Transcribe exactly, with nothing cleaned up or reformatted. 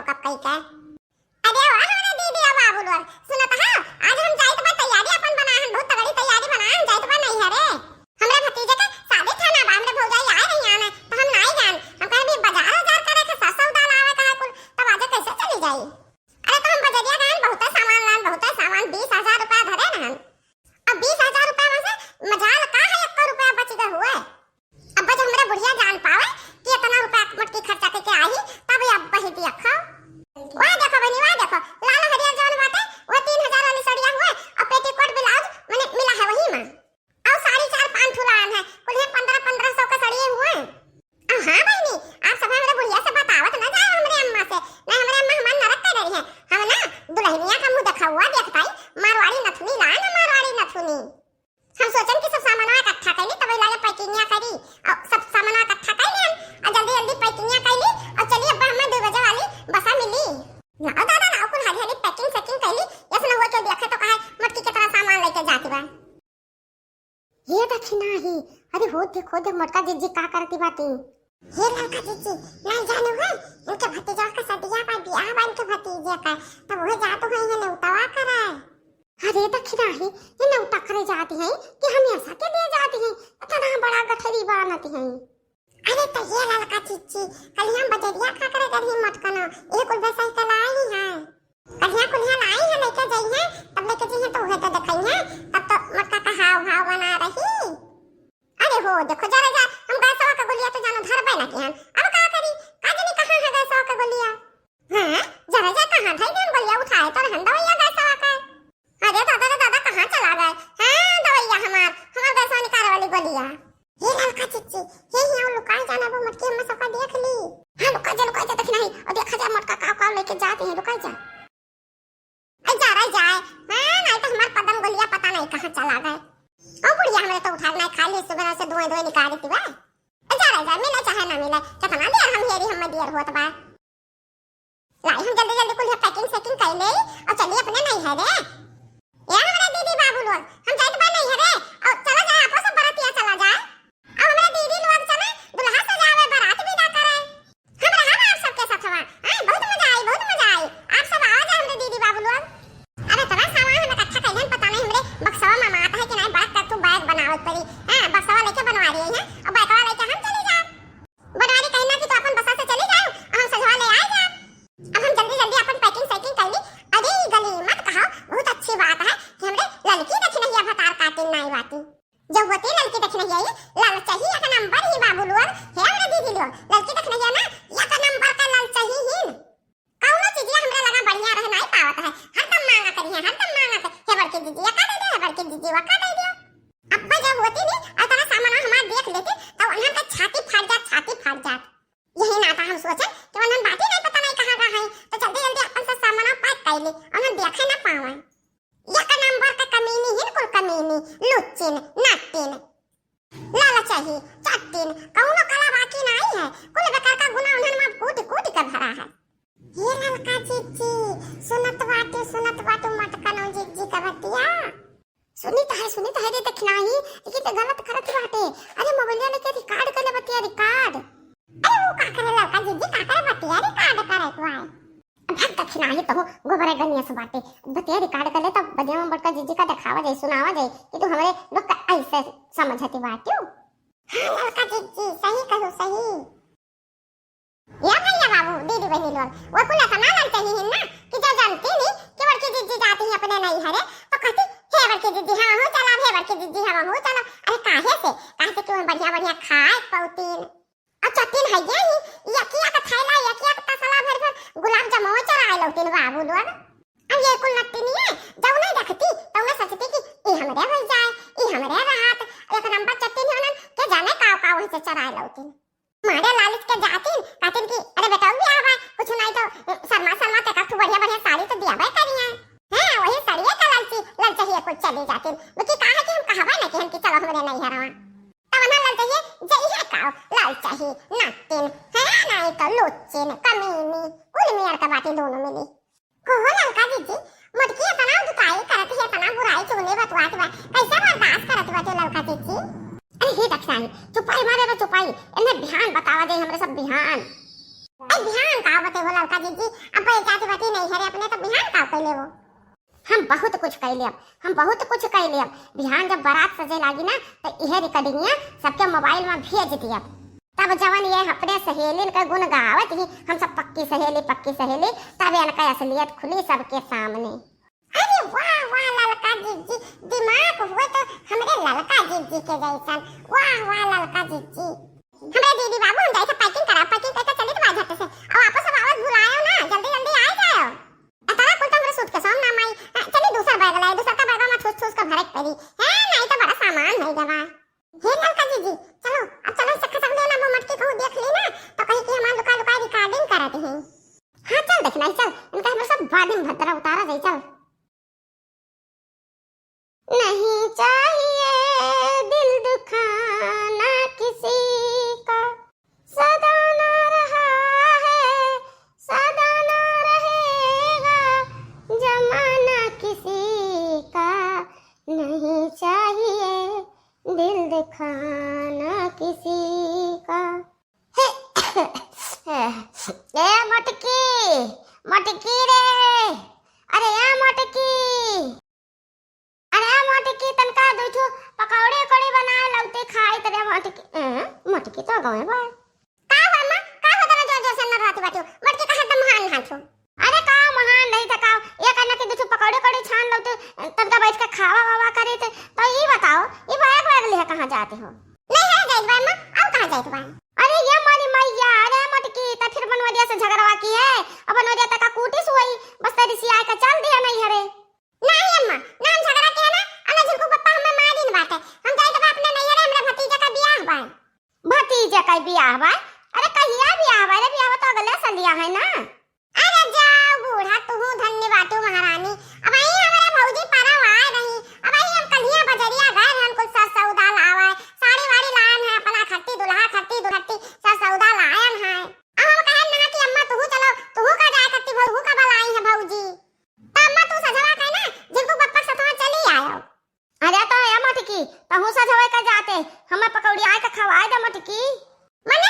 कब कही के। अरे वाह, हमरे दीदी आ बाबू लोग, सुनत हा, आज हम जाइत बा तैयारी अपन बनाए हन, बहुत तगड़ी तैयारी बनाए हन, जाइत बा नैहरे। हमरे भतीजे के शादी थाना बा, हमरे भौजाई आए रही आने, तो हम नाई जान। हम कहे भी बाजार उजार करे के, सस सौदा लावे का है कुल, तब आज कैसे चली जाई? अरे तो हम बजरिया गए, बहुते सामान लान, बहुते सामान, बीस हजार रुपया धरे रहन। अब बीस हजार रुपया में से मजाल का है, एक रुपया बच गए हुए। अब जब हमरे बुढ़िया जान पावे कि इतना रुपया मोटकी खर्चा करके आई, तब ये अब वही देखो। वह देखो बहनी, वह देखो, लाल हरियर जौन बाटे, वह तीन हजार वाली सड़िया हुए, और पेटीकोट ब्लाउज मने मिला है वही में। और साड़ी चार पाँच ठो लान है, कुल है पन्द्रह, पन्द्रह सौ का सड़िए हुए। अब हाँ बहनी, आप सब हमरे बुढ़िया से बतावत ना जाए हमरे अम्मा से, नहीं हमरे अम्मा हमार नरक कर रही है। हम ना दुल्हनिया का मुंह देखा हुआ देखता ही, मारवाड़ी नथुनी लाए ना, मारवाड़ी नथुनी। हम सोचन कि सब सामानवा इकट्ठा कर ली, तब लागे पैकिंगिया करी, और सब सामानवा इकट्ठा कर ली हम, और जल्दी जल्दी पैकिंगिया कर ली, और चलिए अब हमें दो बजे वाली बसा मिली। लाओ दादा लाओ, कुल हाली हाली पैकिंग सैकिंग कर ली, यस न हुआ के देखे तो कहे मोटकी कितना सामान लेके जाती बा। ये दखिना ही, अरे हो देखो दे मोटका जिज्जी का करती बाती। हे लड़का जिज्जी, नहीं जाने हुए, इनके भतीजा का सदिया बा, बियाह बा इनके भतीजे का, तब वह जात हुए इन्हें नेउतवा करे। अरे दखिना ही, ये नेउता करे जाती हैं कि हम ऐसा के लिए जाती हैं, इतना बड़ा गठरी बानती हैं। अरे तो ये लड़का जिज्जी, कल हम बजरिया का करे गली मटकना, ये कुल वैसा ही कलाई है। कलिया कुलिया लाई है, लेके जाई है, तब लेके जाई है तो उहे तो देखई है, तब तो मोटका का हाव भाव बना रही। अरे हो देखो जरा जा, हम गैसवा का गोलिया तो जानो धरबे ना किहन, अब का करी, का जानी कहाँ है गैसवा का गोलिया। हाँ, जरा जा कहाँ धई देन गोलिया, उठाए तो रहन दवैया गैसवा का। अरे दादा रे दादा, कहाँ चला गए? हाँ, दवैया हमार, हमार गैसवा निकाले वाली गोलिया। हे ललका चिच्ची, हे हियाँ लुकाए जाना, वो मोटकी अम्मा सबका देख ली। हाँ, लुका जा, लुका जा, देख नहीं, और देखा जा मोटका काव काव लेके जाते हैं, लुका जा। ए, जा रहा जाए, हाँ, नहीं तो हमार पदम गोलिया पता नहीं कहाँ चला गए। ओ बुढ़िया, हमरे तो उठा के नहीं खा ली, सुबह से दुआई दुआई निकाल देती बा। ए, जा रहा जाए, मिले चाहे ना मिले, कितना देर हम हेरी, हम देर होत बा। लाई, हम जल्दी जल्दी कुल पैकिंग सैकिंग कर ले और चलिए अपने नैहरे। ए हमरे दीदी बाबू लोग, हम जाइत बा नैहरे और चला जाए, आपो सब बरातिया चला जाए। अब हमरे दीदी लोग चला दुल्हा सजावे, बारात विदा करे। हम रहब आप सबके साथवा। आए, बहुत मजा आई, बहुत मजा आई। आप सब आवा जाए हमरे दीदी बाबू लोग। अरे इतना सामान हम इकट्ठा कैलन, पता नहीं हमरे बक्सवा में मात है कि नहीं, बड़ा तू बैग बनावत पड़ी। हाँ, बक्सवा लेके बनवा रही है और बैगवा लेके हम चली जाए। बनवारी कहना कि तू अपन बसा से चली जाओ, हम सजवा ले आए जाए। अब हम जल्दी जल्दी अपन पैकिंग सैकिंग कर ली। अरे ई गली मत कहो, बहुत अच्छी बात है कि हमरे ललकी दखिनहिया भतार काटिन नाई बाटी। जब होती ललकी दखिनहिया ही, ललचही एक नंबर ही बाबू लोग, हे हमरे दीदी लोग, ललकी दखिनहिया ना एक नंबर का ललचही ही। कौनो चीजिया हमरे लगा बढ़िया रह नाई पावत है, हरदम मांगा करिहे, हरदम मांगा कर, हे बड़की दीदी, ये का दे दे, हे बड़की दीदी, वो का दे दे। अब्बा जब होती नहीं, और इतना सामान हमार देख लेती, तो उन्हन का छाती फाट जात, छाती फाट जात। यही नाता हम सोचन कि उन्हन बाटी नहीं, पता नहीं कहाँ रहा है, तो जल्दी जल्दी अपन सब सामान पैक कर ली, उन्हन देखे ना पावे। एक नंबर का कमीनी ही कुल कमीनी, लुच्चिन, नट्टिन, लालचही, चट्टिन, कौनो कला बाकी नहीं है, कुल बेकार का गुना उन्हन में कूट कूट के भरा है। हे ललका जिज्जी, सुनत बाटू, सुनत बाटू, मटकनो जिज्जी का बतिया। सुनित है, सुनित है रे दखिनाही, लेकिन ते गलत करत बाटे। अरे मोबाइलिया लेके रिकॉर्ड कर ले बतिया, रिकॉर्ड। अरे वो का करे ललका जिज्जी, का करे बतिया रिकॉर्ड करे तू आए। भाग दखिनाही तो हो, गोबरे गनिया से बाटे। बतिया रिकॉर्ड कर ले तब बदिया में बड़का जिज्जी का देखावा जाए, सुनावा जाए कि तू हमरे लोग का ऐसे समझती बाटू। हाँ ललका जिज्जी, सही कहू, सही। या भैया बाबू, दीदी बहनी लोग, वो कुल इतना ललचही हिन ना कि जो जानती नहीं कि बड़की जिज्जी जाती है अपने नैहरे, तो कहती, "हे बड़की जिज्जी, हम हूँ चलब, हे बड़की जिज्जी, हम हूँ चलब।" अरे काहे से? काहे से कि वहाँ बढ़िया बढ़िया खाए पौतीन। और चट्टिन है ये ही, यकिया का थैला, यकिया का तसला भर भर गुलाब जामुन चराए लौतीन बाबू लोग। अब ये कुल नट्टिनिया जौने देखती, तौने सोचती कि ई हमरे हो जाए, ई हमरे रहत, एक नंबर चट्टिन है उन्हन के जाने काव काव वहीं से चराए लौतीन। मारे लालच के जातिन, कहतिन कि, "अरे बेटा, भी आवा, कुछ नहीं तो, अ, शर्मा, शर्मा ते का खूब बढ़िया, बढ़िया साड़ी तो दिया भाई करिया।" हाँ, वही साड़िये का लालची, लालचहिए कुछ चली जातिन। बाकी का है कि हम कहबे ना कि हम कि चलो हमरे नैहरवा। तब ना लालचहिए जइहे काव, लालचही, नातिन, है नहीं तो लुच्चिन, कमीनी, कुल मियर का बाटी दोनों मिली। कहो ललका जिज्जी, मोटकी इतना दुताई करत है, इतना बुराई चुगली बतवात बा, कैसे बर्दाश्त करत बा तू ललका जिज्जी? अरे हे दखिनाही, चुपाई मारे बे चुपाई, इन्हें बिहान बतावा दे हमरे सब बिहान। ए, बिहान का बते हो ललका जिज्जी, अब जाते बती नैहरे अपने, तो बिहान का कइले हो? हम बहुत कुछ कइ लेब, हम बहुत कुछ कइ लेब। बिहान जब बारात सजे लागी ना, तो इहे रिकॉर्डिंगिया सबके मोबाइल में भेज दियब। तब जवन ये अपने सहेलिन के गुण गावत ही, हम सब पक्की सहेली, पक्की सहेली, तब इनका असलियत खुली सबके सामने। अरे वाह, वाह, ललका जिज्जी, दिमाग हुए तो हमरे ललका जिज्जी के जैसन। वाह, वाह, ललका जिज्जी। हमरे दीदी बाबू, हम जाई सब packing करा, packing करके चली तो बाजार से। और वापस अब आवत भुलायो ना, जल्दी जल्दी आ जाओ। अतरा कुल तो हमरे सूट के साम ना माई। अ, चली दूसर बैग लाई, दूसर का बैग में ठूस ठूस के भरे के पड़ी। है, नहीं तो बड़ा सामान भई गवा। हे ललका जिज्जी, चलो, अब चलो, इससे खत्म देना, वो मटकी कहूँ देख ली ना, तो कहीं कि हमार लुका लुका रिकॉर्डिंग करत हैं। हाँ, चल देखना ही, चल, इनका हमरे सब बाद में भद्रा उतारा जाई, चल। नहीं चाहिए दिल दुखाना किसी का, सदा ना रहा है, सदा ना रहेगा जमाना किसी का। नहीं चाहिए दिल दुखाना किसी का। ए मटकी, मटकी रे, अरे ए मटकी, अरे ए मटकी, तनका दू ठो पकौड़ी उकौड़ी बना लौते खाई तरे मटकी। ए, मटकी तो गए बा। का हो अम्मा, का हो तना जोर जोर से नर्राती बाटियो? मटकी का हरदम महान हाथो। अरे का महान नहीं था का, ये कहना कि दू ठो पकौड़ी उकौड़ी छान लौते, तनका बैठ के खावा वावा करे ते, तो ई बताओ, ई बैग वैग लिहे कहाँ जाते हो? नहीं है जाइत बा अम्मा, अब कहाँ जाइत बा? अरे ये मारी मैया, अरे मटकी, त फिर बनवरिया से झगड़वा की है, अब बनवरिया तक का कूटी सुई, बस तेरी सियाई का चल दिया नहीं हरे। नाही अम्मा, ना हम झगड़ा किहे ना, अना झिनकू पप्पा हमें मारिन बाटे। हम जाइत बा अपने नैहरे, हमरे भतीजा का बियाह बा। भतीजा का बियाह बा? अरे कहिया बियाह बा रे? बियाह तो अगले सलिया है ना। अरे जाओ बूढ़ा, तुहू धन्य बाटू महारानी। अबहीं हमरे भौजी परवा आए रही, अबहीं हम कल्हिया बजरिया गए रहन, कुल सर सौदा लावे, साड़ी वाड़ी लायन है, अपना खट्टी दुल्हा खट्टी दुल्हट्टी सर सौदा लायन है। अब हम कहन ना कि अम्मा तुहू चलो, तुहू का जाए खट्टी भौ-, तुहू का बलाई है भौजी। त अम्मा तू सजवा के ना झिनकू पप्पा के सथवा चली आयो। अरे तो ए मटकी, तहूँ सजवे के जाते, हमें पकौड़ी आए के खवाए दे मटकी। मने